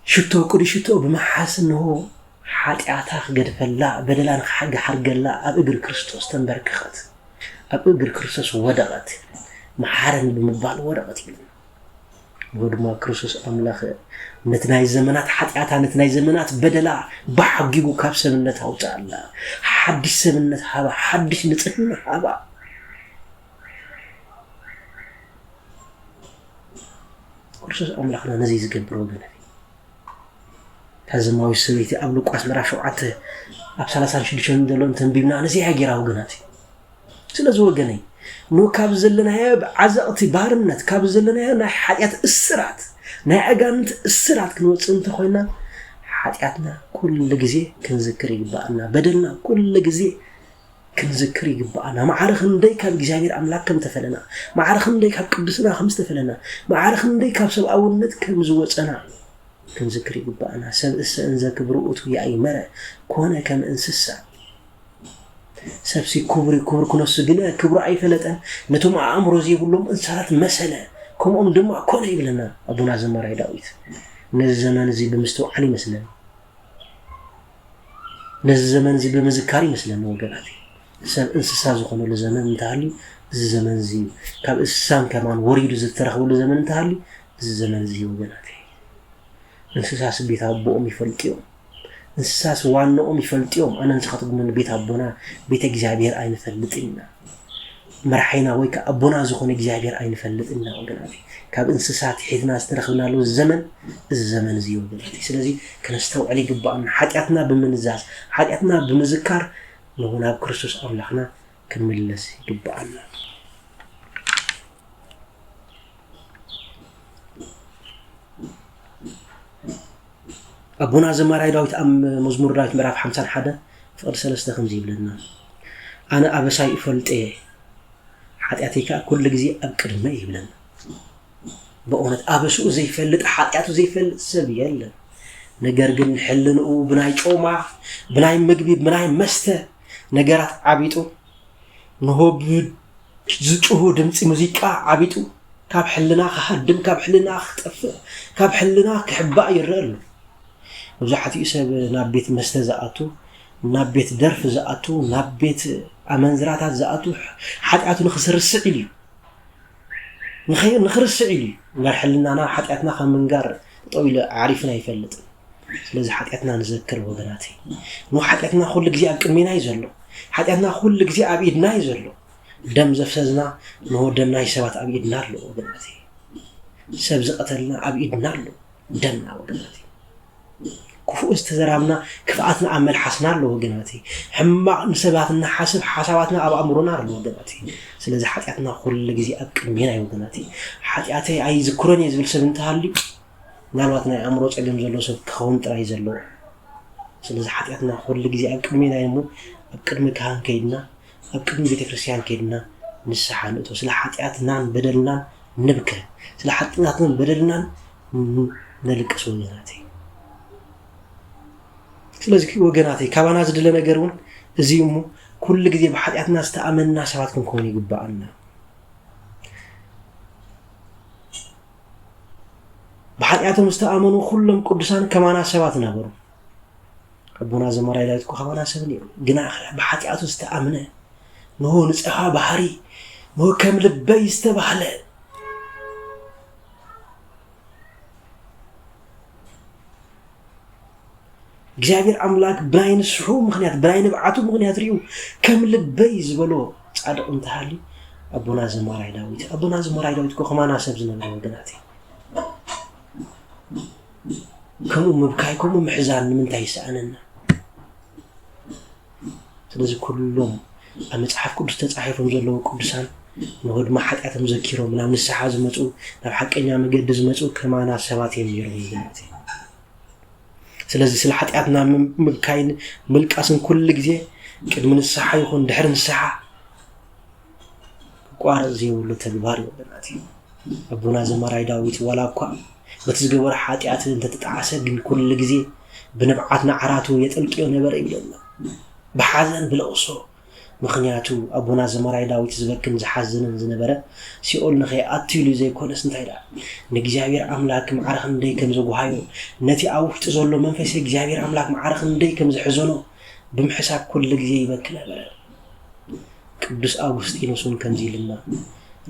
ሽቶ፣ ቅዱስ ሽቶ ብምሓዝ፣ እነሆ ሓጢኣታ ክገድፈላ፣ በደላ ንኽሓ-፣ ክሓርገላ ኣብ እግሪ ክርስቶስ ተንበርክኸት። ኣብ እግሪ ክርስቶስ ወደቐት። መሓረኒ ብምባል ወደቐት ይብለና። ንጎ ድማ ክርስቶስ ኣምላኽ ነቲ ናይ ዘመናት ሓጢኣታ፣ ነቲ ናይ ዘመናት በደላ ብሓጊጉ ካብ ሰብነት ኣውፅኣላ። ሓድሽ ሰብነት ሃባ፣ ሓድሽ ንጽህና ሃባ። ክርስቶስ ኣምላኽና ነዚ ዝገብር ወገናት። እታ ዘማዊት ሰበይቲ ኣብ ሉቃስ ምዕራፍ ሸውዓተ ኣብ ሰላሳን ሽዱሽተን ዘሎ እንተንቢብና ነዚ እያ ገይራ ወገናት። ስለዚ ወገነይ፣ ኖ ካብ ዘለናዮ ዓዘቕቲ ባርነት፣ ካብ ዘለናዮ ናይ ሓጢኣት እስራት፣ ናይ ኣጋንንቲ እስራት ክንወፅእ እንተኾይና፣ ሓጢኣትና ኩሉ ግዜ ክንዝክር ይግባኣና። በደልና ኩሉ ግዜ ክንዝክር ይግባኣና። ማዕረ ክንደይ ካብ እግዚኣብሔር ኣምላክ ከም ተፈለና፣ ማዕረ ክንደይ ካብ ቅድስና ከም ዝተፈለና፣ ማዕረ ክንደይ ካብ ሰብኣውነት ከም ዝወፀና ክንዝክር ይግባኣና። ሰብ እሰ እንዘ ክብሩ ውእቱ ያእመረ ኮነ ከም እንስሳ። ሰብሲ ክቡር እዩ፣ ክቡር ክነሱ ግነ ክብሩ ኣይፈለጠን። ነቶም ኣእምሮ ዘይብሎም እንስሳታት መሰለ፣ ከምኦም ድማ ኮነ ይብለና ኣቦና ዘማራይ ዳዊት። ነዚ ዘመን እዚ ብምስትውዓል ይመስለኒ፣ ነዚ ዘመን እዚ ብምዝካር ይመስለኒ ወገናት። ሰብ እንስሳ ዝኾነሉ ዘመን እንተሃልዩ፣ እዚ ዘመን እዚ እዩ። ካብ እንስሳን ከማን ወሪዱ ዝተረኽበሉ ዘመን እንተሃልዩ፣ እዚ ዘመን እዚ እዩ ወገናት። እንስሳስ ቤት ኣቦኦም ይፈልጡ እዮም። እንስሳስ ዋናኦም ይፈልጡ እዮም። ኣነ ንስኻትኩም ቤት ኣቦና፣ ቤተ እግዚኣብሔር ኣይንፈልጥን ኢና። መርሓይና ወይ ከዓ ኣቦና ዝኾነ እግዚኣብሔር ኣይንፈልጥን ኢና ወገናት። ካብ እንስሳ ትሒትና ዝተረኽብናሉ ዘመን፣ እዚ ዘመን እዚ እዩ ወገናት። ስለዚ ከነስተውዕል ይግባኣና። ሓጢኣትና ብምንዛዝ፣ ሓጢኣትና ብምዝካር፣ ንጉ ናብ ክርስቶስ ኣምላኽና ክንምለስ ይግባኣና። ኣቦና ዘማራይ ዳዊት ኣብ መዝሙር ዳዊት ምዕራፍ ሓምሳን ሓደ ፍቕዲ ሰለስተ ከምዚ ይብለና፣ ኣነ ኣበሳይ እፈልጥ እየ፣ ሓጢኣተይ ከኣ ኩሉ ግዜ ኣብ ቅድመይ ይብለና። በእውነት ኣበስኡ ዘይፈልጥ፣ ሓጢኣቱ ዘይፈልጥ ሰብ የለን። ነገር ግን ሕልንኡ ብናይ ጮማ፣ ብናይ ምግቢ፣ ብናይ መስተ ነገራት ዓቢጡ፣ ንሆ ብዝጭሁ ድምፂ ሙዚቃ ዓቢጡ፣ ካብ ሕልና ክሃድም፣ ካብ ሕልና ክጠፍእ፣ ካብ ሕልና ክሕባእ ይረአ ኣሎ። መብዛሕትኡ ሰብ ናብ ቤት መስተ ዝኣቱ፣ ናብ ቤት ደርፊ ዝኣቱ፣ ናብ ቤት ኣመንዝራታት ዝኣቱ ሓጢኣቱ ንክስርስዕ ኢሉ እዩ። ንኸይ-፣ ንኽርስዕ ኢሉ እዩ። እምበር ሕልናና ሓጢኣትና ካብ ምንጋር ጠጠው ኢሉ ዓሪፍና ኣይፈልጥን። ስለዚ ሓጢኣትና ንዘክር ወገናተይ። ኖ ሓጢኣትና ኩሉ ግዜ ኣብ ቅድሜና እዩ ዘሎ። ሓጢኣትና ኩሉ ግዜ ኣብ ኢድና እዩ ዘሎ። ደም ዘፍሰዝና፣ ንሆ ደም ናይ ሰባት ኣብ ኢድና ኣሎ ወገናተይ። ሰብ ዝቐተልና ኣብ ኢድና ኣሎ ደምና ወገናተይ። ክፉእ ዝተዘራብና ክፍኣትና ኣብ መልሓስና ኣሎ ወገናተይ። ሕማቕ ንሰባት እናሓስብ ሓሳባትና ኣብ ኣእምሮና ኣሎ ወገናተይ። ስለዚ ሓጢኣትና ኩሉ ግዜ ኣብ ቅድሜና እዩ ወገናተይ። ሓጢኣተይ ኣይዝክሮን እየ ዝብል ሰብ እንተሃልዩ፣ ምናልባት ናይ ኣእምሮ ጸገም ዘለዎ ሰብ ክኸውን ጥራይ ዘለዎ። ስለዚ ሓጢኣትና ኩሉ ግዜ ኣብ ቅድሜና እዩ እሞ፣ ኣብ ቅድሚ ካህን ከይድና፣ ኣብ ቅድሚ ቤተ ክርስቲያን ከይድና ንስሓ ንእቶ። ስለ ሓጢኣትናን በደልናን ንብከ። ስለ ሓጢኣትናን በደልናን ን-፣ ነልቅስ ወገናተይ። ስለዚ ወገናተይ፣ ካባና ዝድለ ነገር እውን እዚ እዩ እሞ፣ ኩሉ ግዜ ብሓጢኣትና ዝተኣመንና ሰባት ክንከውን ይግባኣና። ብሓጢኣቶም ዝተኣመኑ ኩሎም ቅዱሳን ከማና ሰባት ነበሩ። ኣቦና ዘማራይ ዳዊት እኮ ከማና ሰብ ነይሩ፣ ግና ብሓጢኣቱ ዝተኣምነ፣ ንሆ ንጸፋ ባህሪ፣ ንሆ ከም ልበይ ዝተባህለ፣ እግዚኣብሔር ኣምላክ ብናይ ንስሑ ምኽንያት፣ ብናይ ንብዓቱ ምኽንያት ሪኡ ከም ልበይ ዝበሎ ጻድቕ እንተሃልዩ ኣቦና ዘማራይ ዳዊት። ኣቦና ዘማራይ ዳዊት እኮ ከማና ሰብ ዝነበረ ወገናተይ። ከምኡ ምብካይ፣ ከምኡ ምሕዛን ንምንታይ ይሰኣነና? ስለዚ ኩሎም ኣብ መጽሓፍ ቅዱስ ተጻሒፎም ዘለዉ ቅዱሳን፣ ንሆ ድማ ሓጢኣቶም ዘኪሮም ናብ ንስሓ ዝመጹ፣ ናብ ሓቀኛ መገዲ ዝመጹ ከማና ሰባት እዮም ነይሮም ወገናተይ። ስለዚ ስለ ሓጢኣትና ም-፣ ምብካይን ምልቃስን ኩሉ ግዜ ቅድሚ ንስሓ ይኹን ድሕሪ ንስሓ ክቋረጽ ዘይብሉ ተግባር እዩ ወገናተይ። ኣቦና ዘማራይ ዳዊት ዋላ እኳ በቲ ዝገበሮ ሓጢኣት እንተተጣዕሰ፣ ግን ኩሉ ግዜ ብንብዓት ንዓራቱ የጠልቅዮ ነበረ ይብለና። ብሓዘን ብለቕሶ። ምኽንያቱ ኣቦና ዘማራይ ዳዊት ዝበክን ዝሓዝንን ዝነበረ ሲኦል ንኸይኣቱ ኢሉ ዘይኮነስ እንታይ ደኣ ንእግዚኣብሔር ኣምላክ ማዕረ ክንደይ ከም ዘጉሃዮ፣ ነቲ ኣብ ውሽጡ ዘሎ መንፈስ እግዚኣብሔር ኣምላክ ማዕረ ክንደይ ከም ዝሕዘኖ ብምሕሳብ ኩሉ ግዜ ይበኪ ነበረ። ቅዱስ ኣውግስጢኖስ እውን ከምዚ ኢልና፣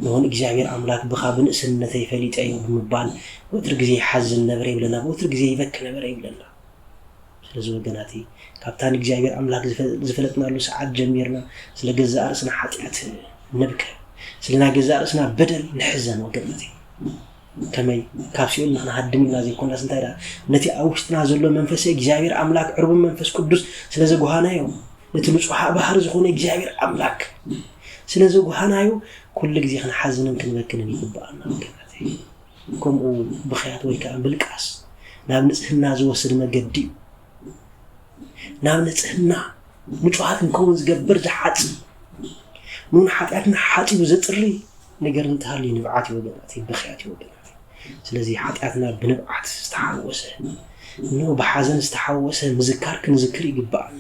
ንሆን እግዚኣብሔር ኣምላክ ብኻ ብንእስነተይ ፈሊጠ እዩ ብምባል ወትር ግዜ ይሓዝን ነበረ ይብለና፣ ወትር ግዜ ይበኪ ነበረ ይብለና። ስለዚ ወገናተይ፣ ካብታ ንእግዚኣብሔር ኣምላክ ዝፈ-፣ ዝፈለጥናሉ ሰዓት ጀሚርና ስለ ገዛእ ርእስና ሓጢኣት ንብከ፣ ስለ ናይ ገዛእ ርእስና በደል ንሕዘን ወገናተይ። ከመይ ካብ ሲኦል ንክንሃድም ኢልና ዘይኮናስ እንታይ ደኣ ነቲ ኣብ ውሽጥና ዘሎ መንፈስ እግዚኣብሔር ኣምላክ ዕርቡን መንፈስ ቅዱስ ስለ ዘጉሃናዮ፣ ነቲ ንጹሕ ባህሪ ዝኾነ እግዚኣብሔር ኣምላክ ስለ ዘጉሃናዮ ኩሉ ግዜ ክንሓዝንን ክንበክንን ይግባኣና ወገናተይ። ከምኡ ብኽያት ወይ ከዓ ምልቃስ ናብ ንጽህና ዝወስድ መገዲ እዩ። ናብ ንጽህና ንጹሃት ክንከውን ዝገብር ዝሓጽብ፣ ንውን ሓጢኣትና ሓጺቡ ዘጽሪ ነገር እንተሃልዩ ንብዓት እዩ ወገናተይ፣ ብኽያት እዩ ወገናተይ። ስለዚ ሓጢኣትና ብንብዓት ዝተሓወሰ፣ ንኡ ብሓዘን ዝተሓወሰ ምዝካር ክንዝክር ይግባኣና።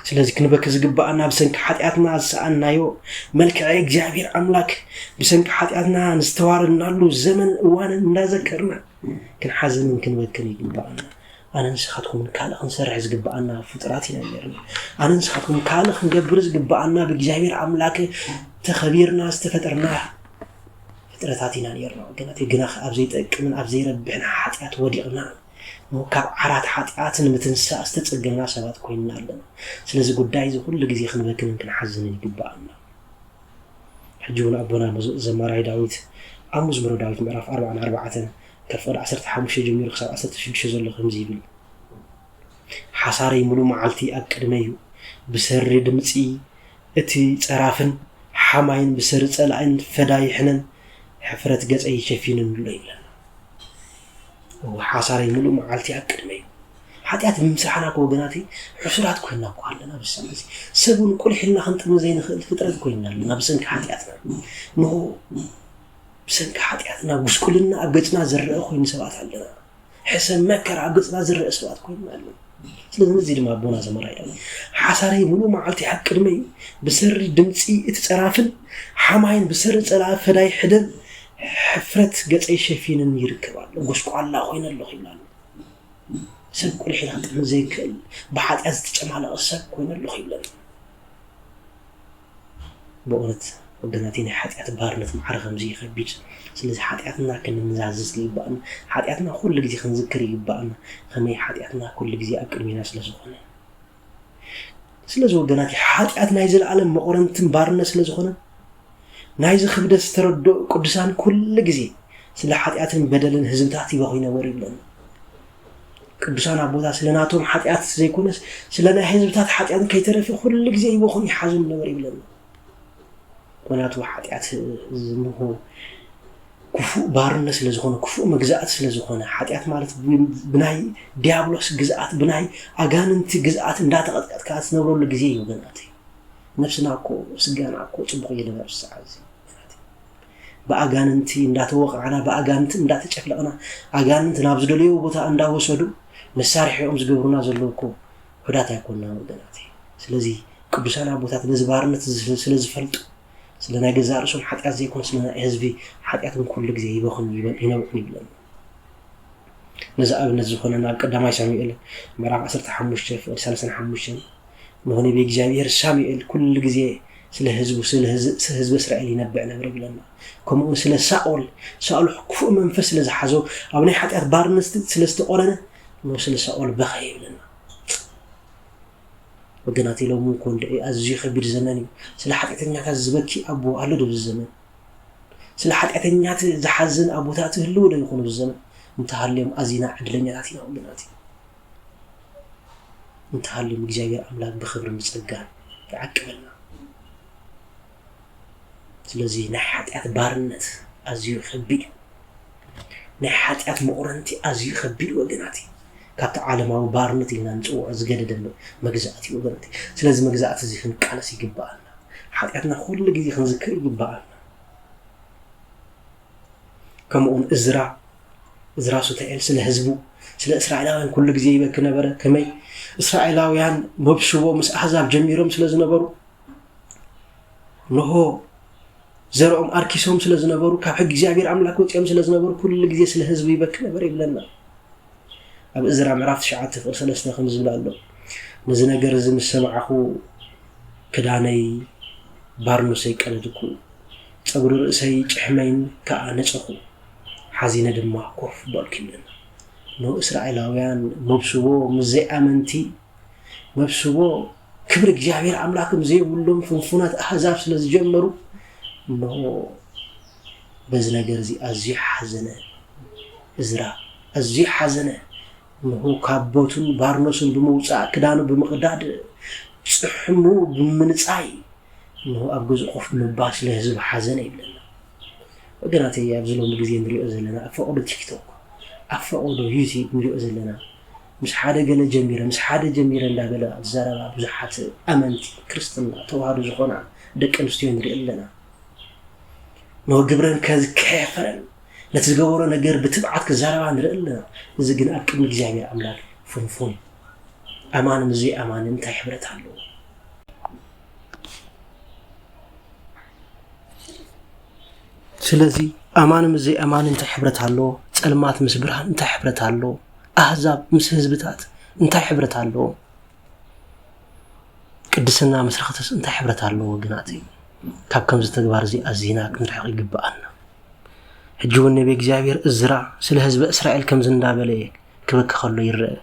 ስለዚ ክንበኪ ዝግባኣና ብሰንኪ ሓጢኣትና ዝሰኣንናዮ መልክዐ እግዚኣብሔር ኣምላክ፣ ብሰንኪ ሓጢኣትና ንዝተዋረድናሉ ዘመን እዋንን እንዳዘከርና ክንሓዝንን ክንበክን ይግባኣና። ኣነ ንስኻትኩምን ካልእ ክንሰርሕ ዝግባኣና ፍጡራት ኢና ነርና። ኣነ ንስኻትኩም ካልእ ክንገብር ዝግባኣና ብእግዚኣብሔር ኣምላክ ተኸቢርና ዝተፈጠርና ፍጥረታት ኢና ነርና። ወገናተይ፣ ግና ኣብ ዘይጠቅምን ኣብ ዘይረብሕን ሓጢኣት ወዲቕና፣ ካብ ዓራት ሓጢኣት ንምትንሳእ ዝተጸገምና ሰባት ኮይንና ኣለና። ስለዚ ጉዳይ እዚ ኩሉ ግዜ ክንበክንን ክንሓዝንን ይግባኣና። ሕጂ እውን ኣቦና መዝ-፣ ዘማራይ ዳዊት ኣብ መዝሙረ ዳዊት ምዕራፍ ኣርባዓን ኣርባዕተን ካብ ፍቕዲ ዓሰርተ ሓሙሽተ ጀሚሩ ክሳብ ዓሰርተ ሽዱሽተ ዘሎ ከምዚ ይብል፣ ሓሳረይ ምሉእ መዓልቲ ኣብ ቅድመይ እዩ፣ ብሰሪ ድምጺ እቲ ጸራፍን ሓማይን ብሰሪ ጸላእን ፈዳይ ሕነን ሕፍረት ገጸይ ሸፊኑን ኣሎ ይብለና። እወ፣ ሓሳረይ ምሉእ መዓልቲ ኣብ ቅድመይ እዩ። ሓጢኣት ብምስራሕና እኮ ወገናተይ፣ ሕሱራት ኮይንና እኮ ኣለና። ብሰንኪ እዚ ሰብ እውን ቁልሕ ኢልና ክንጥምት ዘይንኽእል ፍጥረት ኮይንና ኣለና ብሰንኪ ሓጢኣትና። እንሆ ብሰንኪ ሓጢኣትና ጉስቁልና ኣብ ገጽና ዝረአ ኮይኑ ሰባት ኣለና። ሕሰም መከራ ኣብ ገጽና ዝረአ ሰባት ኮይንና ኣለና። ስለዚ ነዚ ድማ ኣቦና ዘመራ ኢሎም፣ ሓሳረይ ምሉእ መዓልቲ ኣብ ቅድመይ፣ ብሰሪ ድምጺ እቲ ጸራፍን ሓማይን ብሰሪ ጸላኢ ፈዳይ ሕደን ሕፍረት ገጸይ ሸፊንን ይርከብ ኣሎ። ጎስቋላ ኮይነ ኣለኹ ይብላ ኣሎ። ሰብ ቁልሕ ኢልካ ክትጥምት ዘይክእል ብሓጢኣት ዝተጨማለቐ ሰብ ኮይነ ኣለኹ ይብለና። ብእውነት ወገናተይ፣ ናይ ሓጢኣት ባርነት ማዕረ ከምዚ እዩ ከቢድ። ስለዚ ሓጢኣትና ክንናዘዝ ይግባእና። ሓጢኣትና ኩሉ ግዜ ክንዝክር ይግባእና። ከመይ ሓጢኣትና ኩሉ ግዜ ኣብ ቅድሚና ስለ ዝኾነ። ስለዚ ወገናተይ፣ ሓጢኣት ናይ ዘለኣለም መቑረንትን ባርነት ስለ ዝኾነ፣ ናይዚ ክብደት ዝተረድኦ ቅዱሳን ኩሉ ግዜ ስለ ሓጢኣትን በደልን ህዝብታት ይበኹ ይነበሩ ይብለና። ቅዱሳን ኣቦታት ስለ ናቶም ሓጢኣት ዘይኮነስ ስለ ናይ ህዝብታት ሓጢኣትን ከይተረፈ ኩሉ ግዜ ይበኹን ይሓዝን ነበሩ ይብለና። ምኽንያቱ ሓጢኣት ዝምሆ ክፉእ ባርነት ስለ ዝኾነ፣ ክፉእ መግዛእቲ ስለ ዝኾነ፣ ሓጢኣት ማለት ብ-፣ ብናይ ዲያብሎስ ግዝኣት፣ ብናይ ኣጋንንቲ ግዝኣት እንዳተቐጥቀጥካ ትነብረሉ ግዜ እዩ ወገናተይ። ነፍስና እኮ፣ ስጋና እኮ ጽቡቕ እየነበረ ሰዓት እዚ። ብኣጋንንቲ እንዳተወቕዕና፣ ብኣጋንንቲ እንዳተጨፍለቕና፣ ኣጋንንቲ ናብ ዝደለዮ ቦታ እንዳወሰዱ መሳርሒኦም ዝገብሩና ዘለዉ እኮ ውሑዳት ኣይኮንና ወገናተይ። ስለዚ ቅዱሳን ኣቦታት ነዚ ባርነት እዚ ስለ ዝፈልጡ፣ ስለ ናይ ገዛእ ርእሶም ሓጢኣት ዘይኮነ፣ ስለ ናይ ህዝቢ ሓጢኣት እውን ኩሉ ግዜ ይበኹን ይበ-፣ ይነብዑን ይብለና። ነዚ ኣብነት ዝኾነና ኣብ ቀዳማይ ሳሙኤል ምዕራፍ ዓሰርተ ሓሙሽተ ፍቕዲ ሰላሳን ሓሙሽተን፣ እንሆ ነቢይ እግዚኣብሔር ሳሙኤል ኩሉ ግዜ ስለ ህዝቡ፣ ስለ ህዝ-፣ ስለ ህዝቢ እስራኤል ይነብዕ ነብረ ይብለና። ከምኡውን ስለ ሳኦል፣ ሳኦል ክፉእ መንፈስ ስለ ዝሓዞ፣ ኣብ ናይ ሓጢኣት ባርነት ስለ ዝተቖረነ፣ እንሆ ስለ ሳኦል በኸየ ይብለና። ወገናተይ፣ ሎሚ እኮ እንድዒ ኣዝዩ ከቢድ ዘመን እዩ። ስለ ሓጢኣተኛታት ዝበኪ ኣቦ ኣሎ ዶ ኣብዚ ዘመን? ስለ ሓጢኣተኛት ዝሓዝን ኣቦታት ይህልዉ ዶ ይኾኑ ኣብዚ ዘመን? እንተሃልዮም ኣዚና ዕድለኛታት ኢና ወገናተይ። እንተሃልዮም እግዚኣብሔር ኣምላክ ብኽብርን ብጸጋን ይዓቅበልና። ስለዚ ናይ ሓጢኣት ባርነት ኣዝዩ ከቢድ እዩ። ናይ ሓጢኣት መቑረንቲ ኣዝዩ ከቢድ ወገናት እዩ። ካብቲ ዓለማዊ ባርነት ኢልና ንጽውዖ ዝገደደ መግዛእቲ እዩ ወገናት እዩ። ስለዚ መግዛእቲ እዚ ክንቃለስ ይግባኣና። ሓጢኣትና ኩሉ ግዜ ክንዝክር ይግባኣና። ከምኡውን እዝራ፣ እዝራ ሱታኤል ስለ ህዝቡ፣ ስለ እስራኤላውያን ኩሉ ግዜ ይበኪ ነበረ። ከመይ? እስራኤላውያን መብስቦ ምስ ኣህዛብ ጀሚሮም ስለ ዝነበሩ፣ እንሆ ዘርኦም ኣርኪሶም ስለ ዝነበሩ፣ ካብ ሕጊ እግዚኣብሔር ኣምላክ ወፂኦም ስለ ዝነበሩ፣ ኩሉ ግዜ ስለ ህዝቡ ይበኪ ነበረ ይብለና። ኣብ እዝራ ምዕራፍ ትሽዓተ ፍቕሪ ሰለስተ ከም ዝብል ኣሎ። ነዚ ነገር እዚ ምስ ሰማዕኹ፣ ክዳነይ ባርኖሰይ ቀደድኩ፣ ጸጉሪ ርእሰይ ጭሕመይን ከኣ ነጸኹ፣ ሓዚነ ድማ ኮፍ በልኩ ይብለና። ንእስራኤላውያን መብስቦ ምስ ዘይኣመንቲ፣ መብስቦ ክብሪ እግዚኣብሔር ኣምላክ ምስ ዘይብሎም ፍንፉናት ኣህዛብ ስለ ዝጀመሩ፣ እንሆ በዚ ነገር እዚ ኣዝዩ ሓዘነ። እዝራ ኣዝዩ ሓዘነ። እንሆ ካብ ቦቱን ባርኖሱን ብምውጻእ፣ ክዳኑ ብምቕዳድ፣ ጽሕሙ ብምንጻይ፣ እንሆ ኣብ ገዝኡ ኮፍ ብምባል ስለ ህዝቢ ሓዘነ ይብለና። ወገናተይ፣ ኣብዚ ሎሚ ግዜ ንሪኦ ዘለና ኣብ ፈቐዶ ቲክቶክ፣ ኣብ ፈቐዶ ዩቲዩብ ንሪኦ ዘለና፣ ምስ ሓደ ገለ ጀሚረ፣ ምስ ሓደ ጀሚረ እንዳበላ ዝዛረባ ብዙሓት ኣመንቲ ክርስትና ተዋህዶ ዝኾና ደቂ ኣንስትዮ ንርኢ ኣለና። እንሆ ግብረን ከዝ-፣ ከየፈረን ነቲ ዝገበሮ ነገር ብትብዓት ክዛረባ ንርኢ ኣለና። እዚ ግን ኣብ ቅድሚ እግዚኣብሔር ኣምላክ ፍንፉን እዩ። ኣማኒ ምስ ዘይኣማኒ እንታይ ሕብረት ኣለዎ? ስለዚ ኣማኒ ምስ ዘይኣማኒ እንታይ ሕብረት ኣለዎ? ጸልማት ምስ ብርሃን እንታይ ሕብረት ኣለዎ? ኣህዛብ ምስ ህዝብታት እንታይ ሕብረት ኣለዎ? ቅድስና ምስ ርኽተት እንታይ ሕብረት ኣለዎ ወገናተይ? ካብ ከምዚ ተግባር እዚ ኣዚና ክንርሕቕ ይግብኣና። ሕጂ እውን ነቢ እግዚኣብሔር እዝራ ስለ ህዝቢ እስራኤል ከምዚ እንዳበለ ክበኪ ከሎ ይረአ።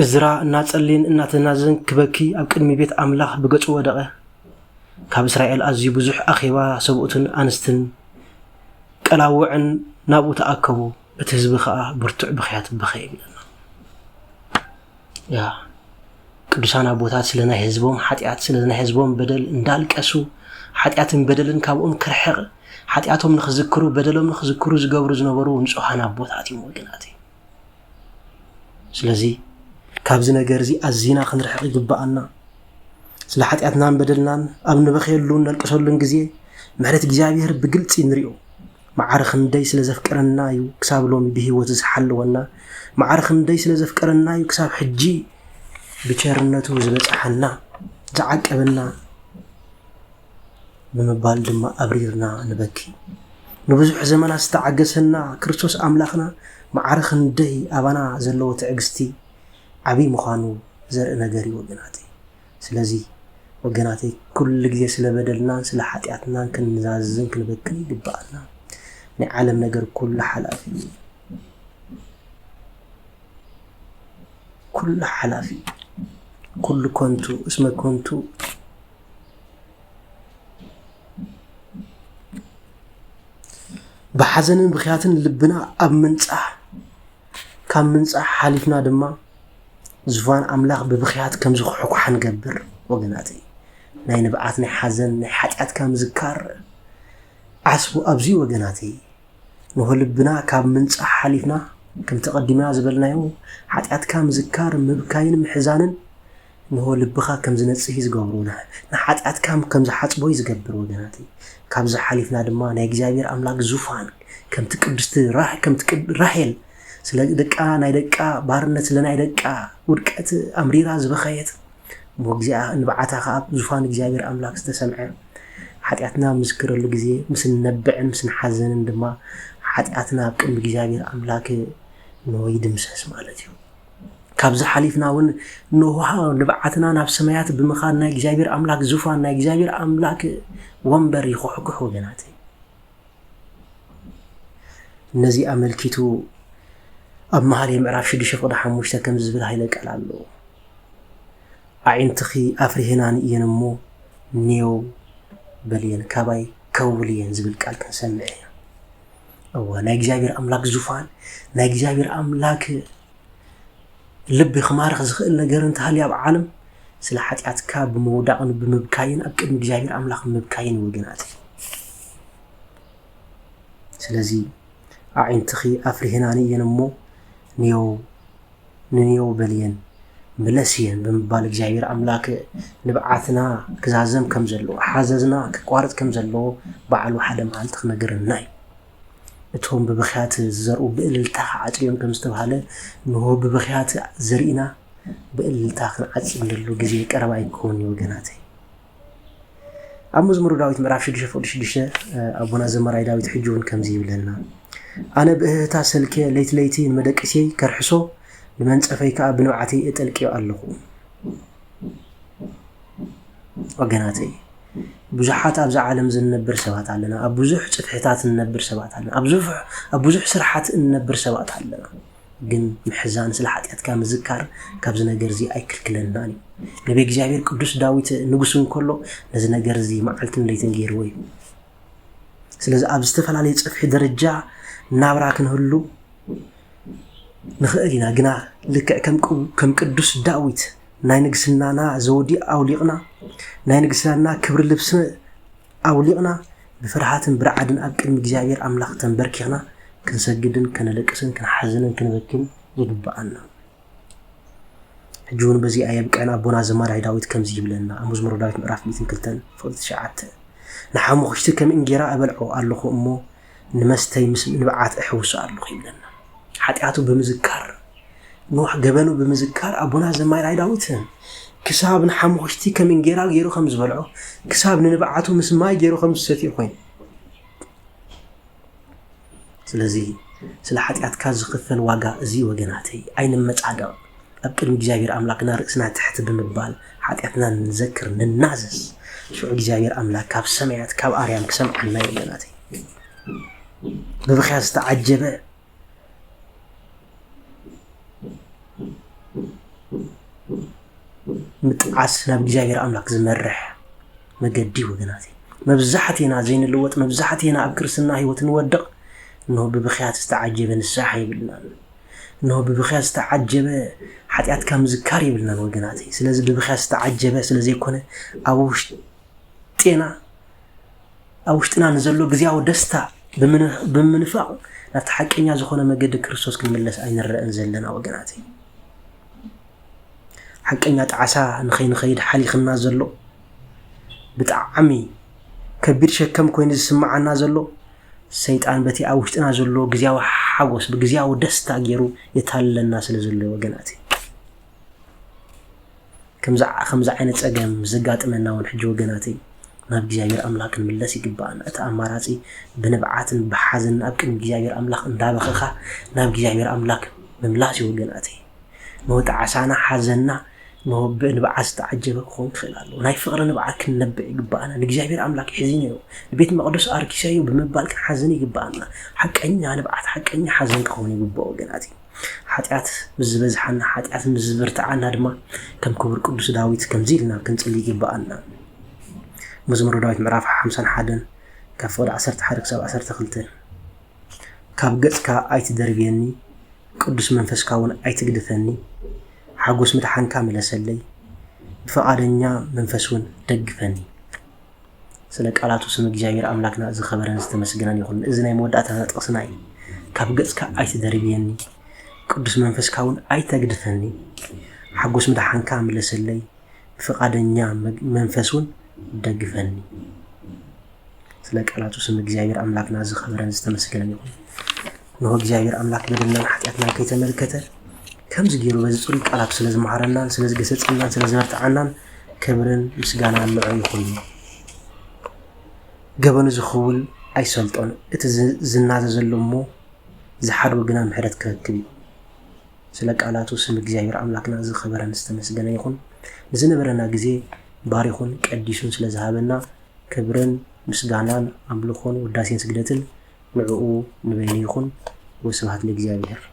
እዝራ እናጸለየን እናተናዘዘን ክበኪ ኣብ ቅድሚ ቤት ኣምላኽ ብገጹ ወደቐ። ካብ እስራኤል ኣዝዩ ብዙሕ ኣኼባ ሰብኡትን ኣንስትን ቀላውዕን ናብኡ ተኣከቡ። እቲ ህዝቢ ኸኣ ብርቱዕ ብኽያት በኸየ ይብለና። ያ፣ ቅዱሳን ኣቦታት ስለ ናይ ህዝቦም ሓጢኣት፣ ስለ ናይ ህዝቦም በደል እንዳልቀሱ፣ ሓጢኣትን በደልን ካብኦም ክርሕቕ፣ ሓጢኣቶም ንኽዝክሩ፣ በደሎም ንኽዝክሩ ዝገብሩ ዝነበሩ ንጹሃን ኣቦታት እዮም ወገናተይ። ስለዚ ካብዚ ነገር እዚ ኣዚና ክንርሕቕ ይግብኣና። ስለ ሓጢኣትናን በደልናን ኣብ ንበኽየሉን ነልቅሰሉን ግዜ ምሕረት እግዚኣብሔር ብግልጺ ንሪኦ። መዓረ ክንደይ ስለ ዘፍቀረና እዩ ክሳብ ሎሚ ብህይወት ዝሓለወና። መዓረ ክንደይ ስለ ዘፍቀረና እዩ ክሳብ ሕጂ ብቸርነቱ ዝበጽሓና፣ ዝዓቀበና። ብምባል ድማ ኣብሪርና ንበኪ። ንብዙሕ ዘመናት ዝተዓገሰና ክርስቶስ ኣምላኽና መዓረ ክንደይ ኣባና ዘለዎ ትዕግስቲ ዓብዪ ምዃኑ ዘርኢ ነገር እዩ ወገናተይ። ስለዚ ወገናተይ፣ ኩሉ ግዜ ስለ በደልናን ስለ ሓጢኣትናን ክንናዘዝን ክንበክን ይግብኣና። ናይ ዓለም ነገር ኩሉ ሓላፊ እዩ። ኩሉ ሓላፊ እዩ። ኩሉ ከንቱ እስመ ከንቱ። ብሓዘንን ብኽያትን ልብና ኣብ ምንጻህ፣ ካብ ምንጻህ ሓሊፍና ድማ ዙፋን ኣምላኽ ብብኽያት ከም ዝኹሕኳሕ ንገብር ወገናተይ። ናይ ንብዓት፣ ናይ ሓዘን፣ ናይ ሓጢኣትካ ምዝካር ዓስቡ ኣብዚ ወገናተይ። ንሆ ልብና ካብ ምንጻህ ሓሊፍና፣ ከምቲ ቀዲምና ዝበልናዮ፣ ሓጢኣትካ ምዝካር፣ ምብካይን ምሕዛንን ንሆ ልብኻ ከም ዝነጽህ እዩ ዝገብሮ፣ ንሓጢኣትካ ከም ዝሓጽቦ እዩ ዝገብር ወገናተይ። ካብዚ ሓሊፍና ድማ ናይ እግዚኣብሔር ኣምላክ ዙፋን ከምቲ ቅድስቲ ራህ-፣ ከምቲ ቅድ-፣ ራሄል ስለ ደቃ ናይ ደቃ ባርነት፣ ስለ ናይ ደቃ ውድቀት ኣምሪራ ዝበኸየት፣ እሞ እግዚኣብ-፣ ንብዓታ ከኣ ኣብ ዙፋን እግዚኣብሔር ኣምላክ ዝተሰምዐ ሓጢኣትና ኣብ ምስክረሉ ግዜ ምስ ንነብዕን ምስ ንሓዘንን ድማ ሓጢኣትና ኣብ ቅድሚ እግዚኣብሔር ኣምላክ ንሆ ይድምሰስ ማለት እዩ። ካብዚ ሓሊፍና እውን ንውሃ ንብዓትና ናብ ሰማያት ብምኻድ ናይ እግዚኣብሔር ኣምላክ ዙፋን፣ ናይ እግዚኣብሔር ኣምላክ ወንበር ይኹሕኩሕ ወገናተይ። ነዚ ኣመልኪቱ ኣብ መሃልየ ምዕራፍ ሽዱሽተ ፍቕዲ ሓሙሽተ ከምዚ ዝብል ሃይለ ቃል ኣሎ። ኣዒንትኺ ኣፍሪህናኒ እየን እሞ ኔው በልየን፣ ካባይ ከውልየን ዝብል ቃል ክንሰምዕ ኢና። እወ፣ ናይ እግዚኣብሔር ኣምላክ ዙፋን፣ ናይ እግዚኣብሔር ኣምላክ ልቢ ክማርኽ ዝኽእል ነገር እንተሃልዩ ኣብ ዓለም፣ ስለ ሓጢኣትካ ብምውዳቕን ብምብካይን ኣብ ቅድሚ እግዚኣብሔር ኣምላኽ ምብካይን ወገናት። ስለዚ ኣዒንትኺ ኣፍሪህናኒ እየን እሞ ንየው፣ ንንየው በልየን፣ ምለስየን ብምባል እግዚኣብሔር ኣምላክ ንብዓትና ክዛዘም ከም ዘለዎ፣ ሓዘዝና ክቋረጽ ከም ዘለዎ ባዕሉ ሓደ መዓልቲ ክነግረና እዩ። እቶም ብብኽያት ዝዘርኡ ብእልልታ ክዓጽድዮም ከም ዝተባህለ፣ እንሆ ብብኽያት ዘሪእና ብእልልታ ክንዓጽድ ንደሎ ግዜ ቀረባ ኣይክኸውን እዩ ወገናተይ። ኣብ መዝሙር ዳዊት ምዕራፍ ሽዱሽተ ፍቕዲ ሽዱሽተ፣ ኣቦና ዘማራይ ዳዊት ሕጂ እውን ከምዚ ይብለና፣ ኣነ ብእህህታ ሰልኬ ለይቲ ለይቲ ንመደቀስየይ ከርሕሶ፣ ንመንጸፈይ ከኣ ብንብዓተይ እጠልቅዮ ኣለኹ። ወገናተይ፣ ብዙሓት ኣብዛ ዓለም ዝንነብር ሰባት ኣለና። ኣብ ብዙሕ ጽፍሕታት እንነብር ሰባት ኣለና። ኣብ ብዙሕ፣ ኣብ ብዙሕ ስርሓት እንነብር ሰባት ኣለና። ግን ምሕዛን፣ ስለ ሓጢኣትካ ምዝካር ካብዚ ነገር እዚ ኣይክልክለናን እዩ። ነቢ እግዚኣብሔር ቅዱስ ዳዊት ንጉስ እንከሎ ነዚ ነገር እዚ መዓልትን ለይትን ገይርዎ እዩ። ስለዚ ኣብ ዝተፈላለየ ጽፍሒ ደረጃ ናብራ ክንህሉ ንኽእል ኢና። ግና ልክዕ ከም ቅው-፣ ከም ቅዱስ ዳዊት ናይ ንግስናና ዘውዲ ኣውሊቕና፣ ናይ ንግስናና ክብሪ ልብሲ ኣውሊቕና፣ ብፍርሃትን ብርዓድን ኣብ ቅድሚ እግዚኣብሔር ኣምላኽ ተንበርኪኽና ክንሰግድን ከነለቅስን ክንሓዝንን ክንበክን ይግብኣና። ሕጂ እውን በዚኣ የብቅዕን። ኣቦና ዘማራይ ዳዊት ከምዚ ይብለና ኣብ መዝሙረ ዳዊት ምዕራፍ ሚእትን ክልተን ፍቕዲ ትሽዓተ፣ ንሓሙኽሽቲ ከም እንጌራ እበልዖ ኣለኹ እሞ ንመስተይ ምስ ንብዓት እሕውሶ ኣለኹ ይብለና። ሓጢኣቱ ብምዝካር፣ ኖህ ገበኑ ብምዝካር ኣቦና ዘማራይ ዳዊት ክሳብ ንሓሙኽሽቲ ከም እንጌራ ገይሩ ከም ዝበልዖ፣ ክሳብ ንንብዓቱ ምስ ማይ ገይሩ ከም ዝሰትዮ ኮይኑ። ስለዚ ስለ ሓጢኣትካ ዝኽፈል ዋጋ እዚ ወገናተይ ኣይንመጻደቕ። ኣብ ቅድሚ እግዚኣብሔር ኣምላኽና ርእስና ትሕቲ ብምባል ሓጢኣትና ንዘክር፣ ንናዘዝ። ሽዑ እግዚኣብሔር ኣምላኽ ካብ ሰማያት ካብ ኣርያም ክሰምዓና እዩ ወገናተይ። ብብኽያት ዝተዓጀበ ምጥዓስ ናብ እግዚኣብሔር ኣምላኽ ዝመርሕ መገዲ ወገናት። መብዛሕቴና ዘይንልወጥ፣ መብዛሕቴና ኣብ ክርስትና ህይወት ንወድቕ፣ እንሆ ብብኽያት ዝተዓጀበ ንስሓ የብልናን። እንሆ ብብኽያት ዝተዓጀበ ሓጢኣትካ ምዝካር የብልናን ወገናት። ስለዚ ብብኽያት ዝተዓጀበ ስለ ዘይኮነ ኣብ ውሽጢ ጤና ኣብ ውሽጥና ንዘሎ ግዜያዊ ደስታ ብምንፋቕ ናብቲ ሓቀኛ ዝኾነ መገዲ ክርስቶስ ክንምለስ ኣይንረአን ዘለና ወገናተይ። ሓቀኛ ጣዕሳ ንኸይንኸይድ ሓሊኽና ዘሎ፣ ብጣዕሚ ከቢድ ሸከም ኮይኑ ዝስምዓና ዘሎ፣ ሰይጣን በቲ ኣብ ውሽጥና ዘሎ ግዜያዊ ሓጎስ ብግዜያዊ ደስታ ገይሩ የታልለና ስለ ዘሎ ወገናተይ። ከምዚ ዓይነት ጸገም ዘጋጥመና እውን ሕጂ ወገናተይ ናብ እግዚኣብሔር ኣምላኽ ክንምለስ ይግባኣና። እቲ ኣማራጺ ብንብዓትን ብሓዘን ኣብ ቅድሚ እግዚኣብሔር ኣምላኽ እንዳበኸኻ ናብ እግዚኣብሔር ኣምላኽ ምምላስ እዩ ወገናተይ። ንወጣ ዓሳና ሓዘንና ንወ-፣ ብንብዓት ዝተዓጀበ ክኸውን ክኽእል ኣለዎ። ናይ ፍቕሪ ንብዓት ክንነብዕ ይግባኣና። ንእግዚኣብሔር ኣምላክ ሕዚነ እዩ፣ ንቤት መቕደሱ ኣርኪሰ እዩ ብምባል ክንሓዝን ይግባኣና። ሓቀኛ ንብዓት፣ ሓቀኛ ሓዘን ክኸውን ይግባኦ ወገናት እዩ። ሓጢኣት ምስ ዝበዝሓና፣ ሓጢኣት ምስ ዝበርትዓና ድማ ከም ክቡር ቅዱስ ዳዊት ከምዚ ኢልና ክንጽሊ ይግባኣና። መዝሙረ ዳዊት ምዕራፍ ሓምሳን ሓደን ካብ ፍቕዲ ዓሰርተ ሓደ ክሳብ ዓሰርተ ክልተ። ካብ ገጽካ ኣይትደርብየኒ፣ ቅዱስ መንፈስካ እውን ኣይትግድፈኒ። ሓጎስ ምድሓንካ ምለሰለይ፣ ብፈቓደኛ መንፈስ እውን ደግፈኒ። ስለ ቃላቱ ስም እግዚኣብሔር ኣምላክና ዝኸበረን ዝተመስገነን ይኹን። እዚ ናይ መወዳእታ ጥቕስና እዩ። ካብ ገጽካ ኣይትደርብየኒ፣ ቅዱስ መንፈስካ እውን ኣይተግድፈኒ። ሓጎስ ምድሓንካ ምለሰለይ፣ ብፍቓደኛ መግ-፣ መንፈስ እውን ደግፈኒ። ስለ ቃላቱ ስም እግዚኣብሔር ኣምላክና ዝኸበረን ዝተመስገነን ይኹን። ንሆ እግዚኣብሔር ኣምላክ በደልናን ሓጢኣትናን ከይተመልከተ ከምዚ ገይሩ በዚ ጽሩይ ቃላቱ ስለ ዝመሃረናን ስለ ዝገሰጸናን ስለ ዝበርትዓናን ክብርን ምስጋናን ንዑ ይኹን። ገበኑ ዝኽውል ኣይሰልጦን፣ እቲ ዝ-፣ ዝናዘ ዘሎ እሞ ዝሓድጎ ግና ምሕረት ክረክብ እዩ። ስለ ቃላቱ ስም እግዚኣብሔር ኣምላክና ዝኸበረን ዝተመስገነ ይኹን። ንዝነበረና ግዜ ባሪኹን ቀዲሱን ስለ ዝሃበና ክብርን ምስጋናን ኣምልኾን ውዳሴን ስግደትን ንዕኡ ንበይኑ ይኹን። ወስብሐት ለእግዚኣብሔር።